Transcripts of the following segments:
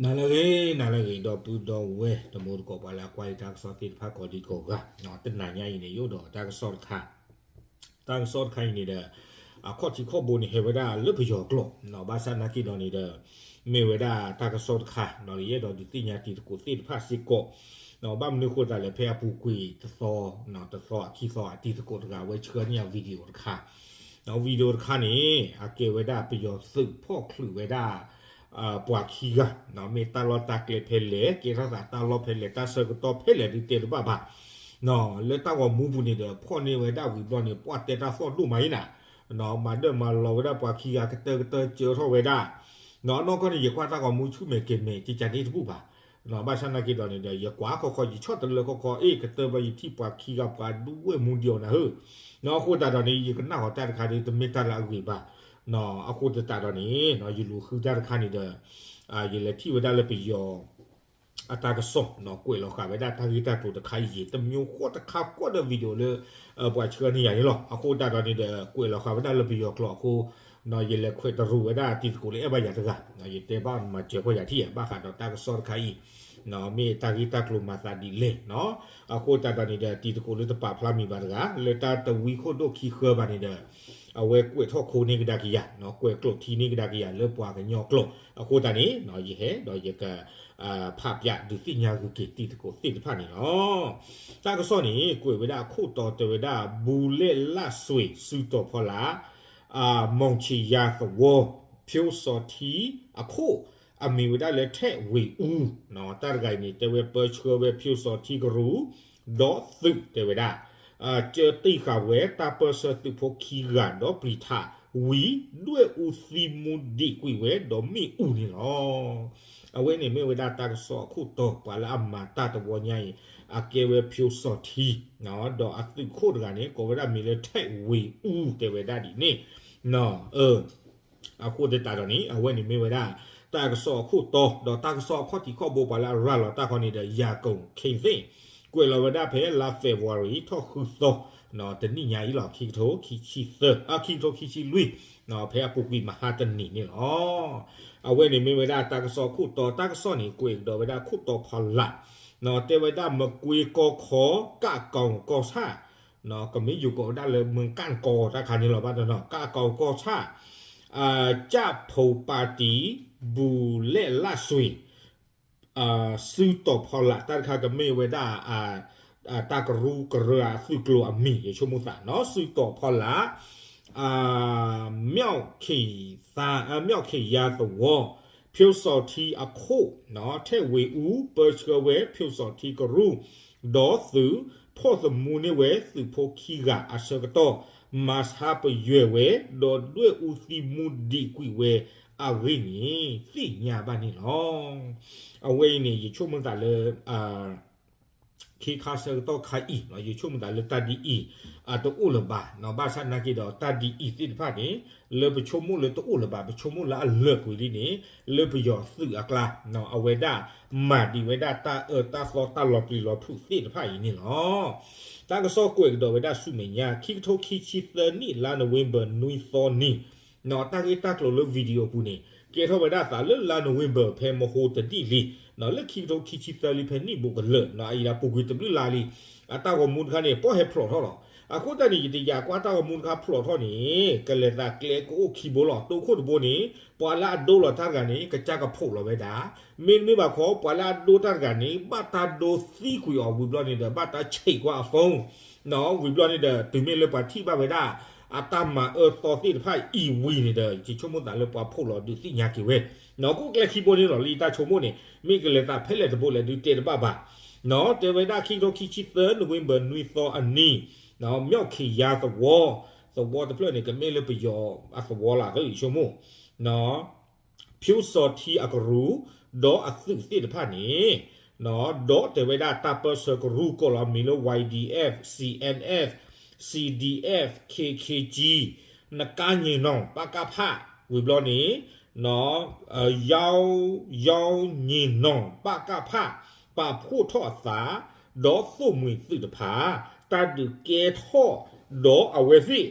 နၤလၢအဂ့ၤ နၤလၢအဂ့ၤ ဒီပုၢ်ဒီဝဲၢ် တံၤသကိး ပှၤလၢအကွၢ်ယတၢ်ကစီၣ်သ့ၣ်တဖၣ် ကိးဒံကိးဂၤ, တနၤညါအံၤန့ၣ် ယအိၣ်ဒီးတၢ်ကစီၣ်တခါ, တၢ်ကစီၣ်တခါအံၤန့ၣ်ဒီး အခီၣ်ထံးခီၣ်ဘိန့ၣ် ဟဲဝဲဒၣ်လၢပယီၤကျိာ်, ဘၣ်ဆၣ်နာ်က့ဒီးန့ၣ်ဒီး မ့ၢ်ဝဲဒၣ်တၢ်ကစီၣ်တခါ ဒီးယအဲၣ်ဒိးဒုးသ့ၣ်ညါတံၤသကိးသ့ၣ်တဖၣ်စ့ၢ်ကီး, ဘၣ်မနုၤအဃိသတးလဲၣ် ဖဲအပူၤကွံာ်တသီ, တသီခံသီ အတံၤသကိးတဂၤဝဲဆှၢန့ၢ်အ video တခါ, video တခါန့ၣ် အကဲဝဲဒၣ်ပယီၤသုးဖီၣ်ချုးဝဲဒၣ် ပှၤခံဂၤ, မ့ၢ်တၢ်လီၢ်တၢ်ကျဲဖဲလဲၣ် ကဲထီၣ်သးတၢ်လီၢ်ဖဲလဲၣ် တၢ်ဆၢကတီၢ်ဖဲလဲၣ်ဒုးတဲတဘၣ်ဘၣ်, လၢတၢ်ဂီၤမူပူၤန့ၣ်ဒီး ဖီၣ်န့ၢ်ဝဲဒၣ်ဝံၤဘျီန့ၣ် ပှၢ်တဲတၢ်သီၣ်ဒိၣ်မးအံၤနၤ, မၤဒၢၣ်မၤလီၤဝဲဒၣ်ပှၤခံဂၤ ကတၢၢ်ကတၢၢ်ကၢထီၣ်ဝဲဒၣ်, နီၢ်ကီၢ်န့ၣ် ယကွၢ်တၢ်ဂီၤမူဆူၣ်မဲာ်ကဲၤမဲာ် ကကန့ၣ်တဘူၣ်ဘၣ်, ဘၣ်ဆၣ်နာ်က့ဒီးန့ၣ်ဒီး ယကွၢ်ခီခီ ယဆီၣ်တလၢခီခီ အ့ၣ် ကတၢၢ်ဘၣ်ယထံၣ်ပှၤခံဂၤ ပှၤဒူဝဲၢ်မူဒံးအီၤနၤဧၢ, အဃိသတးဒီးန့ၣ် ယကနၣ်ဃီၤတၢ်တခါဒီး တမ့ၢ်တၢ်လၢအဂ့ၤဘၣ်, အဃိသတးဒီးန့ၣ် ယလူၤဃုတၢ်တခါန့ၣ်ဒီး ယလဲၤထံၣ်ဝဲဒၣ်လၢပယီၤ အတၢ်ကစီၣ် ကွဲးလီၤဃာ်ဝဲဒၣ်တၢ်ဂ့ၢ်တၢ်ကျိၤတခါအံၤ တမံၤဃီတခါဃီဒီး video လၢ ပှၤဆှၢန့ၢ်ယၤန့ၣ်လီၤ. အဃိသတးဒီးန့ၣ်ဒီး ကွဲးလီၤဃာ်ဝဲဒၣ်လၢပယီၤကျိာ်အဃိ ယလဲၤခွဲးတရူးဝဲဒၣ်တံၤသကိးလၢအဲၣ်ဘၣ်ယၤတဂၤ, ယတဲဘၣ်မၤစၢၤကွၢ်ယၤထံၣ် ဘၣ်ဃးဒီးတၢ်ကစီၣ်တခါအံၤ မ့ၢ်တၢ်ဂ့ၢ်တၢ်ကျိၤမၤသးဒ်လဲၣ်, အဃိသတးဒီးန့ၣ်ဒီး တံၤသကိးလၢတပာ်ဖျါမံၤဘၣ်တဂၤ လၢတၢ်တဝံခိၣ်ဒိၣ်ခံဃၢဘၣ်န့ၣ်ဒီး အဝဲကွဲးထီၣ်ခိန့ၢ်ကဒါက့ၤယၤ, ကွဲးကျိာ်ထံန့ၢ်ကဒါက့ၤယၤလၢပှၤကညီကျိာ်, အဃိသတးန့ၣ် ယဟဲဒီးယက ဖးပၠးဒုးသ့ၣ်ညါဂုာ်က့ၤတံၤသကိးသ့ၣ်တဖၣ်န့ၣ်လီၤ. တၢ်ကစီၣ်န့ၣ် ကွဲးဝဲဒၣ်အခိၣ်တီတဲဝဲဒၣ် ဘူးလဲၣ်လၢ်စွ့ၤ စုတီၤဖီလာ် မောင်ချစ်ရာသဝီ ဖၠိစီၤထံအခိၣ် အမံၤဝဲဒၣ်လၢ ထဲးဝ့ၤအူ, တၢ်တဂၤအံၤန့ၣ် တဲဝဲပၢဆှၢဝဲဖၠိစီၤထံကရူၢ် ဒီးသုးတဲဝဲဒၣ် ကၢတံၢ်ဃာ်ဝဲတၢ်ပၢဆှၢသုးဖိခံဂၤဒီးပျံၤထးဝံၤ ဒွဲၣ်အူသံမူဒံးကွံာ်ဝဲဒီးမ့ၣ်အူန့ၣ်လီၤ. အဝဲန့ၣ်မ့ၢ်ဝဲဒၣ်တၢ်ကစီၣ်အခိၣ်တီ ပှၤလၢအမၤတၢ်တဝီညါအံၤ အကဲဝဲဖၠိစီၤထံ ဒီးအသုးခိၣ်တဂၤန့ၣ် ကိးဝဲဒၣ်မံၤလၢ ထဲးဝ့ၤအူ တဲဝဲဒၣ်ဒ်န့ၣ် အဃိသတးဒီးန့ၣ် အဝဲန့ၣ်မ့ၢ်ဝဲဒၣ် တၢ်ကစီၣ်အခိၣ်တီ ဒီးတၢ်ကစီၣ်အခီၣ်ထံးခီၣ်ဘိ ပှၤလၢအရၤလီၤတၢ်ခီန့ၣ်ဒီး ယၤကိၣ် ခ့သ့ၣ် ကွဲးလီၤဝဲဒၣ်ဖဲလါ February ထီၣ်ဃုသီ တနံၣ်ညါအံၤလီၤ ခံကထိခံဆံသၢ အ ခံကထိခံဆံလွံၢ် ဖဲအပူၤကွံာ်မဟါတနံၤန့ၣ်လီၤ. အဝဲန့ၣ်မ့ၢ်ဝဲဒၣ်တၢ်ကစီၣ်အခိၣ်တီ တၢ်ကစီၣ်န့ၣ် ကွဲးကဒီးဝဲဒၣ်ခိၣ်တီဖီလာ် တဲဝဲဒၣ်မကွ့ကီခီ ကၣ်ကီၤကီၢ်ဆၣ် ကမ့ၢ်ယိၤကိးဝဲဒၣ်လၢ မုၢ်ကၣ်ကီၤ တၢ်ခါန့ၣ်လီၤဘၣ်နီၤ ကၣ်ကီၤကီၢ်ဆၣ် ကၠၣ်ဖိပၣ်တံၣ် ဘူးလဲၣ်လၢ်စွ့ၤ စုတီၤဖီလာ် တၢ်တခါကမ့ၢ်ဝဲဒၣ် တၢ်ကရူၢ်ကရၢအသုးကျိၤအမံၤ ယဆိကမိၣ်သးနီၤ စုတီၤဖီလာ် မၠီၣ်ခ့ၣ်ယါသဝီ ဖၠိစီၤထံအခိၣ် ထဲးဝ့ၤအူ ပၢဆှၢဝဲဖၠိစီၤထံကရူၢ် ဒီးသုး ဖီၣ်သမူန့ၢ်ဝဲသုးဖိခံဂၤအဆၢကတီၢ် မၤဆါပယွဲၢ်ဝဲ ဒီးဒွဲၣ်အူသံမူဒံးကွံာ်ဝဲအဂ့ၢ်န့ၣ် သ့ၣ်ညါဘၣ်န့ၣ်လီၤ. အဝဲအံၤန့ၣ် ယဆိကမိၣ်သးလၢ ခ့ခါဆၢကတီၢ်ခါအံၤ ယဆိကမိၣ်သးလၢတၢ်ဒ်အံၤ တအိၣ်လၢၤဘၣ် ဘၣ်ဆၣ်နာ်က့ဒီး တၢ်ဒ်အံၤသ့ၣ်တဖၣ်န့ၣ် လၢပဆိကမိၣ်လၢတအိၣ်လၢၤဘၣ် ပဆိကမိၣ်လၢအလၢာ်ကွံာ်လံန့ၣ် လၢပယီၤသုးအကျါ အဝဲဒၣ်မၤဒံးဝဲဒၣ်တၢ်အၢတၢ်သီတၢ်လီၤပျံၤလီၤဖုးသ့ၣ်တဖၣ်အံၤန့ၣ်လီၤ. တၢ်ကစီၣ်ကွဲးကဒီးဝဲဒၣ်ဆူမဲာ်ညါ ခံကထိခံဆံသၢနံၣ် လါနိၣ်ဝ့ဘၢၣ် နွံသီနံၤ တၢ်ဂ့ၢ်တၢ်ကျိၤလၢ video အပူၤန့ၣ် ကဲထီၣ်ဝဲဒၣ်သးလၢလါနိၣ်ဝ့ဘၢၣ် ဖဲမဟိတနံၣ်လံ လၢခံကထိခံဆံသၢလံ ဖဲနံၣ်ဘူးကလၢာ် အအံၤဒၣ်ပူၤကွံာ်တဘျုးလါလံ အတၢ်ဂီၤမူတခါန့ၣ် ပီၢ်ဟဲဖျိးထီၣ်လီၤ. အဃိသတးန့ၣ် ယတယာ်ကွၢ်တၢ်ဂီၤမူတခါဖျိးထီၣ်န့ၣ် ကလဲၤသးကျဲကအိၣ်ခံဘိလီၤ. တိခိၣ်တဘိန့ၣ် ပှၤလၢအဒိလီၤတၢ်တဂၤန့ၣ် ကစၢ်ကဖှိၣ်လီၤဝဲဒၣ် မ့တမ့ၢ်ဘၣ်ခီ ပှၤလၢအဒိတၢ်တဂၤန့ၣ် ဘၣ်တၢ်ဒိသံကွံာ်အီၤဝံၤဘျီန့ၣ်ဒီး ဘၣ်တၢ်ဆံးကွၢ်အ phone ဝံၤဘျီန့ၣ်ဒီး တုၤမ့ၢ်လၢပှၤထံၣ်ဘၣ်ဝဲဒၣ် အတၢ်မၤအၢသီသ့ၣ်တဖၣ်အံၤဝံၤန့ၣ်ဒီး ယဆိကမိၣ်သးလၢပှၤဖှိၣ်လီၤဒုးသ့ၣ်ညါက့ၤဝဲ နီၢ်ကီၢ်ကျဲခံဘိန့ၣ်လီၤ လၢယတၢ်ဆိကမိၣ်န့ၣ် မ့ၢ်ကလဲၤသးဖဲလဲၣ်တဘိလဲၣ်ဒုးတဲတဘၣ်ဘၣ် နီၢ် တဲဝဲဒၣ်ခံကထိခံဆံသၢ နိၣ်ဝ့ဘၢၣ် နွံသီအနံၤ မၠီၣ်ခ့ၣ်ယါသဝီ သဝီတဖျၢၣ်န့ၣ် ကမ့ၢ်လၢပယီၤအသဝီလၢ်သၢ ယဆိကမိၣ် နီၢ် ဖၠိစီၤထံအကရူၢ် ဒီးအသုးသ့ၣ်တဖၣ်န့ၣ် နီၢ် ဒီးတဲဝဲဒၣ်တၢ်ပၢဆှၢကရူၢ်ကိးလီၤမံၤလၢ Y D F, C N F, C D F, K K G နကါည့ၣ်နီၣ် ပကဖ ဝံၤဘျီန့ၣ် နီၢ် ယီၢ် ယီၢ်ည့ၣ်နီၣ် ပကဖ ပာ်ဖှိၣ်ထီၣ်အသး ဒီးသိၣ်မှံၤသုးတဖၣ် တၢ်ဒုးကဲထီၣ်ဒီးအဝဲသ့ၣ်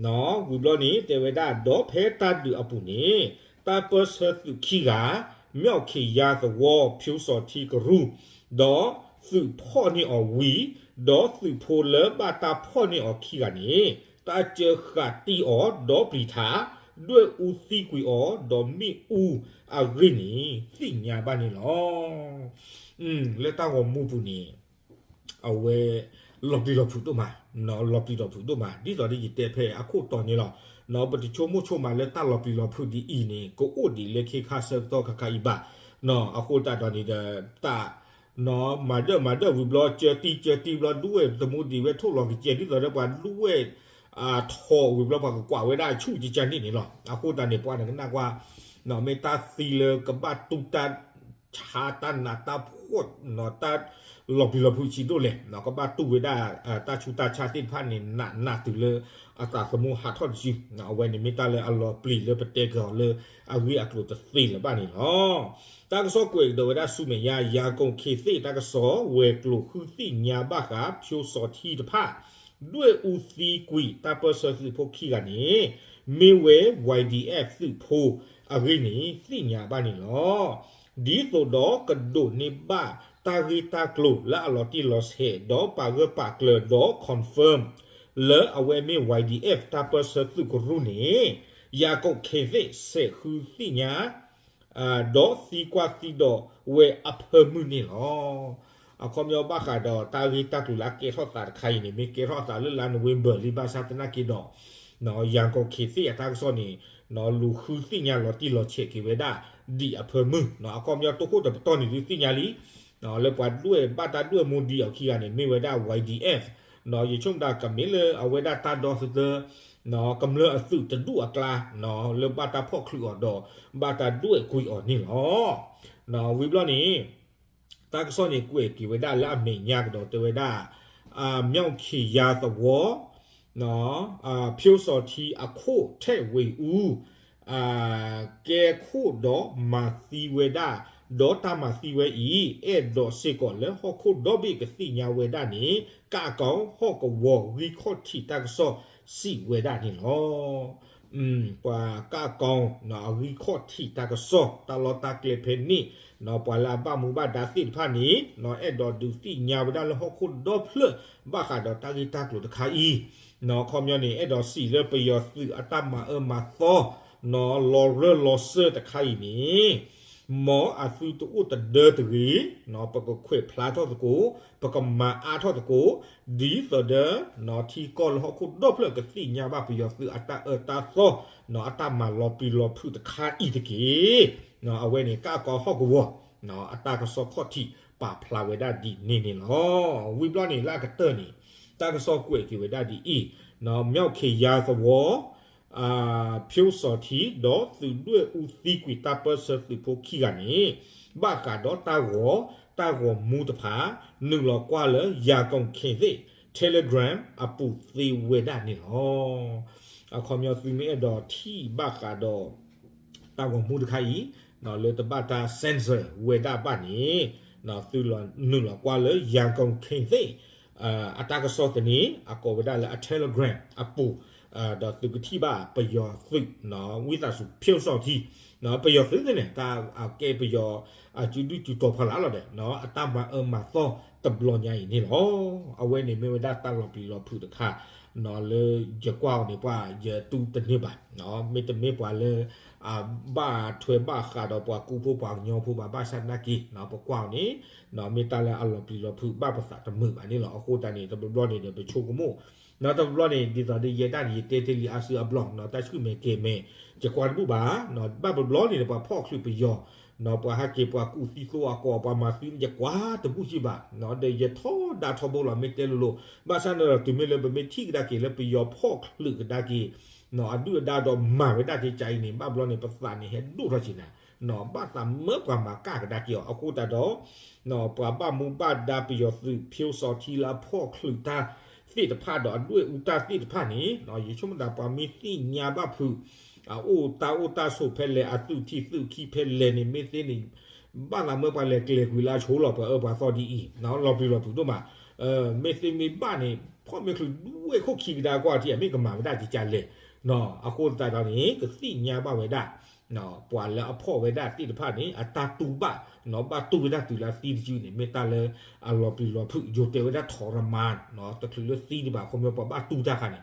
နီၢ် ဝံၤဘျီန့ၣ် တဲဝဲဒၣ်ဒီးဖဲတၢ်ဒုးအပူၤန့ၣ် တၢ်ပၢဆှၢသုးခံဂၤ မၠီၣ်ခ့ၣ်ယါသဝီ ဖၠိစီၤထံကရူၢ်, ဒီးသုးဖီၣ်န့ၢ်အီၤဝံၤ, ဒီးသုးဖိလၢဘၣ်တၢ်ဖီၣ်န့ၢ်အီၤခံဂၤန့ၣ် တၢ်စၢဃာ်တံၢ်အီၤဒီးပျံၤထး, ဒွဲၣ်အူသံကွံာ်အီၤဒီးမ့ၣ်အူအဂ့ၢ်န့ၣ် သ့ၣ်ညါဘၣ်န့ၣ်လီၤ. လၢတၢ်ဂီၤမူပူၤန့ၣ် အဝဲ လီၤပျံၤလီၤဖုးဒိၣ်မး, လီၤပျံၤလီၤဖုးဒိၣ်မး ဒ်သိးဒီးယတဲဖဲအခိၣ်တီန့ၣ်လီၤ. ပတဆိကမိၣ်ဆိကမးလၢတၢ်လီၤပျံၤလီၤဖုးဒ်အံၤန့ၣ် ကအိၣ်ဒံးလၢခ့ခါဆၢကတီၢ်ခါခါအံၤဘၣ်. အဃိသတးဒီးန့ၣ်ဒီး တၢ် မၤဒၢၣ်မၤဒၢၣ်ဝံၤဘျီ ကၢတံကၢတံဘျီ ဒွဲၣ်တမူဒံးဝဲထိၣ်လီၤကစဲး ဒ်သိးဒီးပှၤဒွဲၣ် ထီၣ်ဝံၤဘျီ ပှၤကကွၢ်ဝဲဒၣ်ဆူၣ်ကကန့ၣ်န့ၣ်လီၤ. အဃိသတးန့ၣ် ပှၤနကနၣ်ကွၢ် မ့ၢ်တၢ်သံလၢကဘၣ်တူၢ်တၢ်ဆါတၢ်နးတၢ်ဖှီၣ် တၢ်လီၤပျံၤလီၤဖုးဆံးဒိၣ်လဲၣ် ကဘၣ်တူၢ်ဝဲဒၣ် တၢ်ဆူးတၢ်ဆါသ့ၣ်တဖၣ်န့ၣ် နးနးတုၤလၢအသးသမူဟးထီၣ်တစု, အဝဲန့ၣ်မ့ၢ်တၢ်လၢအလီၤပျံၤလၢပတဲက့ၤအီၤလၢအဂ့ၢ်အကျိၤတသ့လၢၤဘၣ်န့ၣ်လီၤ. တၢ်ကစီၣ်ကွဲးကဒီးဝဲဒၣ်ဆူမဲာ်ညါ ယၤကိာ်ခ့သ့ၣ်တၢ်ကစီၣ် ဝဲၤကျိၤဃုသ့ၣ်ညါဘၣ်ဃး ဖၠိစီၤထံတဖၣ် ဒွဲၣ်အူသံကွံာ်တၢ်ပၢၢ်ဆၢသုးဖိခံဂၤန့ၣ် မ့ၢ်ဝဲ Y D F သုးဖိအဂ့ၢ်န့ၣ် သ့ၣ်ညါဘၣ်န့ၣ်လီၤ. ဒ်သိးဒီးကဒိးန့ၢ်ဘၣ်တၢ်ဂ့ၢ်တၢ်ကျိၤလၢအလီၤတံၢ်လီၤဆဲး ဒီးပာ်ဂၢၢ်ပာ်ကျၢၤဒီး confirm လၢအဝဲမ့ၢ် Y D F တၢ်ပၢၢ်ဆၢသုးကရူၢ်န့ၣ် ယၤကိာ်ခ့သ့ၣ်စဲးဃုသ့ၣ်ညါ ဒီးသံကွၢ်သံဒိးဝဲအဖၢမုၢ်န့ၣ်လီၤ. အခီပညီဘၣ်ဃးဒီးတၢ်ဂ့ၢ်တၢ်ကျိၤလၢအကဲထီၣ်သးတခါအံၤန့ၣ် မ့ၢ်ကဲထီၣ်သးလၢလါနိၣ်ဝ့ဘၢၣ်လံ ဘၣ်ဆၣ်သနာ်က့ဒီး ယၤကိာ်ခ့သ့ၣ်အတၢ်ကစီၣ်န့ၣ် လူၤဃုသ့ၣ်ညါလီၤတံၢ်လီၤဆဲးက့ၤဝဲဒၣ် ဒ်အဖၢမုၢ် အခီပညီတခိၣ်တပတီၢ်န့ၣ်ဒုးသ့ၣ်ညါလံ လၢပှၤဒွဲၣ်ဘၣ်တၢ်ဒွဲၣ်မူဒံးအီၤခံဂၤန့ၣ် မ့ၢ်ဝဲဒၣ် Y D F ယဆိကမိၣ်တၢ်ကမ့ၢ်လၢအဝဲဒၣ်တၢ်ဒီသဒၢ ကမျၢၢ်အသုးတဒူၣ်အကျါ လၢဘၣ်တၢ်ဖီၣ်ချုးအီၤဒီး ဘၣ်တၢ်ဒွဲၣ်ကွံာ်အီၤန့ၣ်လီၤ. ဝံၤဘျီန့ၣ် တၢ်ကစီၣ်န့ၣ်ကွဲးက့ၤဝဲဒၣ်လၢအမဲာ်ညါကဒီးတဲဝဲဒၣ် မၠီၣ်ခ့ၣ်ယါသဝီ ဖၠိစီၤထံအခိၣ်ထဲးဝ့ၤအူ ကဲခိၣ်ဒီးမၤသံဝဲဒၣ် ဒီးတၢ်မၤသံဝဲအံၤ အဲၣ်ဒိးစ့ၢ်ကီးလၢဟီၣ်ခိၣ်ဒီဘ့ၣ်ကသ့ၣ်ညါဝဲဒၣ်န့ၣ် ကၣ်ကီဟီၣ်ကဝီၤဂံၢ်ခီၣ်ထံးတၢ်ကစီၣ်စံးဝဲဒၣ်န့ၣ်လီၤ. ပှၤကၣ်ကီအဂံၢ်ခီၣ်ထံးတၢ်ကစီၣ် တၢ်လီၢ်တၢ်ကျဲဖဲန့ၣ် ပှၤလၢအဘၣ်မူဘၣ်ဒါသ့ၣ်တဖၣ်န့ၣ် အဲၣ်ဒိးဒုးသ့ၣ်ညါဝဲဒၣ်လၢဟီၣ်ခိၣ်ဒီဖျၢၣ် ဘၣ်ဃးဒီးတၢ်ဂ့ၢ်တၢ်ကျိၤတခါအံၤ အခီပညီန့ၣ် အဲၣ်ဒိးစံးလၢပယီၤသုးအတၢ်မၤအၢမၤသီ လီၤရၢလီၤစၢၢ်တခါအံၤန့ၣ် မ်အသုတအိၣ်တဒၢတဂ့ၤ ပကခွဲးဖျါထီၣ်သကိး ပကမၤအါထီၣ်သကိး ဒ်သိးဒီး ထံကီၢ်လၢဟီၣ်ခိၣ်ဒီဖျၢၣ်ကသ့ၣ်ညါဘၣ်ပယီၤသုးအတၢ်အၢတၢ်သီ အတၢ်မၤလီၤပျံၤလီၤဖုးတခါအံၤတက့ၢ်. အဝဲန့ၣ် ကၣ်ကီဟီၣ်ကဝီၤ အတၢ်ကစီၣ်ခီၣ်ထံးပာ်ဖျါဝဲဒၣ်ဒ်န့ၣ်န့ၣ်လီၤ. ဝံၤဘျီန့ၣ် လၢအကတၢၢ်န့ၣ် တၢ်ကစီၣ်ကွဲးက့ၤဝဲဒၣ်ဒ်အံၤ မၠီၣ်ခ့ၣ်ယါသဝီ ဖၠိစီၤထံ ဒီးသုးဒွဲၣ်အူသံကွံာ်တၢ်ပၢၢ်ဆၢသုးဖိခံဂၤန့ၣ် ဘၣ်ဃးဒီးတၢ်ဂီၤ တၢ်ဂီၤမူတဖၣ် နုာ်လီၤကွၢ်လၢ ယၤကိာ်ခ့သ့ၣ် Telegram အပူၤသ့ဝဲဒၣ်န့ၣ်လီၤ. အခီပညီသုမ့ၢ်အဲၣ်ဒိးထံၣ်ဘၣ်ဃးဒီး တၢ်ဂီၤမူတခါအံၤ လၢတဘၣ်တၢ် censor ဝဲဒၣ်ဘၣ်န့ၣ် သုနုာ်လီၤကွၢ်လၢ ယၤကိာ်ခ့သ့ၣ် အတၢ်ကစီၣ်သန့ အကိးဝဲဒၣ်လၢအ Telegram အပူၤ ဒီးသုကထံၣ်ဘၣ်ပယီၤသုး ဝံသးစူၤ ဖၠိစီၤထံ ပယီၤသုးသန့ တၢ်ကဲပယီၤ အစုဒုၣ်စုတီၤဖီလာ်လီၤဒီး အတၢ်မၤအၢမၤသီတဘျီညါအံၤန့ၣ်လီၤ. အဝဲန့ၣ်မ့ၢ်ဝဲဒၣ်တၢ်လီၤပျံၤလီၤဖုးတခါ လၢယကွၢ်အီၤန့ၣ် ပှၤယတူၢ်တန့ၢ်ဘၣ် မ့တမ့ၢ်ပှၤလၢ ဘၣ်ထွဲဘၣ်ဃးဒီးပှၤကူဖိပှၤကညီဖိဘၣ် ဘၣ်ဆၣ်သနာ်က့ ပကွၢ်အီၤန့ၣ် မ့ၢ်တၢ်လၢအလီၤပျံၤလီၤဖုးဘၣ်ပသးတမုာ်ဘၣ်န့ၣ်လီၤ. အဃိသတးန့ၣ် တဘျီဘျီန့ၣ်ဒီး ပဆိကမိၣ် တဘျီဘျီန့ၣ် ဒ်သိးဒီးယဲဒၣ်န့ၣ် ယတဲတ့ၢ်လံအါစုအါဘျီ တၢ်ဆူၣ်မဲာ်ကဲၤမဲာ် ယကွၢ်တဘူၣ်ဘၣ် ဘၣ်ဘျီဘျီန့ၣ်ဒီး ပှၤဖီၣ်ချုးပယီၤ ပှၤဟဲက့ၤပှၤကူၣ်သံသိအကီၢ် ပှၤမၤသံန့ၣ် ယကွၢ်တဘူၣ်စံးဘၣ် ဒီးယထီဒါထီဘိလီၤ မ့ၢ်တဲလိၤလိၤ ဘၣ်ဆၣ်န့ၣ်ဒီး တုၤမ့ၢ်လၢပမ့ၢ်ထံၣ်ကဒါက့ၤလၢပယီၤဖီၣ်ချုးကဒါက့ၤ အဒုၣ်အဒါဒီးမၤဝဲဒၣ်က့ၤကါအံၤန့ၣ် ဘၣ်ဘျီန့ၣ် ပသးန့ၣ်ဟဲဒိၣ်ထီၣ်က့ၤနၤ ဘၣ်သးမၢပှၤမၤကၣ်ကဒါက့ၤအီၤ အဃိသတးဒီး ပှၤဘၣ်မူဘၣ်ဒါပယီၤသုး ဖၠိစီၤထံလၢအဖီၣ်ချုးတၢ်သ့ၣ်တဖၣ်ဒီးအဒွဲၣ်အူတၢ်သ့ၣ်တဖၣ်န့ၣ် ယဆိကမိၣ်သးပှၤမ့ၢ်သ့ၣ်ညါဘၣ်ဖုး အအိၣ်တၢ်အိၣ်တၢ်ဆိးဖဲလဲၣ် အသုးထံသုးခံဖဲလဲၣ်န့ၣ် မ့ၢ်သ့န့ၣ် ဘၣ်သးမၢပှၤလဲၤကျဲၤကွံာ်လၢအဆိလီၤ ပှၤအၢပှၤသီဒ်အံၤ လီၤပျံၤလီၤဖုးဒိၣ်မး မ့ၢ်သ့မ့ၢ်ဘၣ်န့ၣ် ဖီၣ်မ့ၢ်ချုးဒွဲၣ်ခိၣ်ခံကဒါကွၢ်ထံ အမ့ၢ်ကမၤဝဲဒၣ်ကကါလဲၣ် အဃိသတးဒီးန့ၣ် ကသ့ၣ်ညါဘၣ်ဝဲဒၣ် ပှၤလၢအဖီၣ်ဝဲဒၣ်သ့ၣ်တဖၣ်န့ၣ် အတၢ်တူၢ်ဘၣ် ဘၣ်တူၢ်ဝဲဒၣ်တုၤလၢအသံတစုန့ၣ် မ့ၢ်တၢ်လၢအလီၤပျံၤလီၤဖုး ယိၤတဲဝဲဒၣ် ทรมาน တချုးလၢသံဒံးဘၣ် ခီဖျိပှၤဘၣ်တူၢ်တၢ်အခါန့ၣ်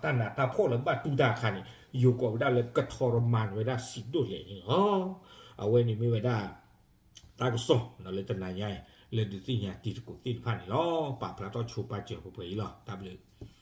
တၢ်နးတၢ်ဖှီၣ်လၢဘၣ်တူၢ်တၢ်အခါန့ၣ် ယိၤကိးဝဲဒၣ်လၢက ทรมาน ဝဲဒၣ်ဆံးဒိၣ်လဲၣ်န့ၣ်လီၤ. အဝဲန့ၣ်မ့ၢ်ဝဲဒၣ် တၢ်ကစီၣ်လၢတနၤညါအံၤ လၢဒုးသ့ၣ်ညါတံၤသကိးသ့ၣ်တဖၣ်န့ၣ်လီၤ. ပာ်ဖျါထီၣ်ဆိပာ်စၢၤပှဲၤပှဲၤအံၤလီၤ. တၢ်ဘျုး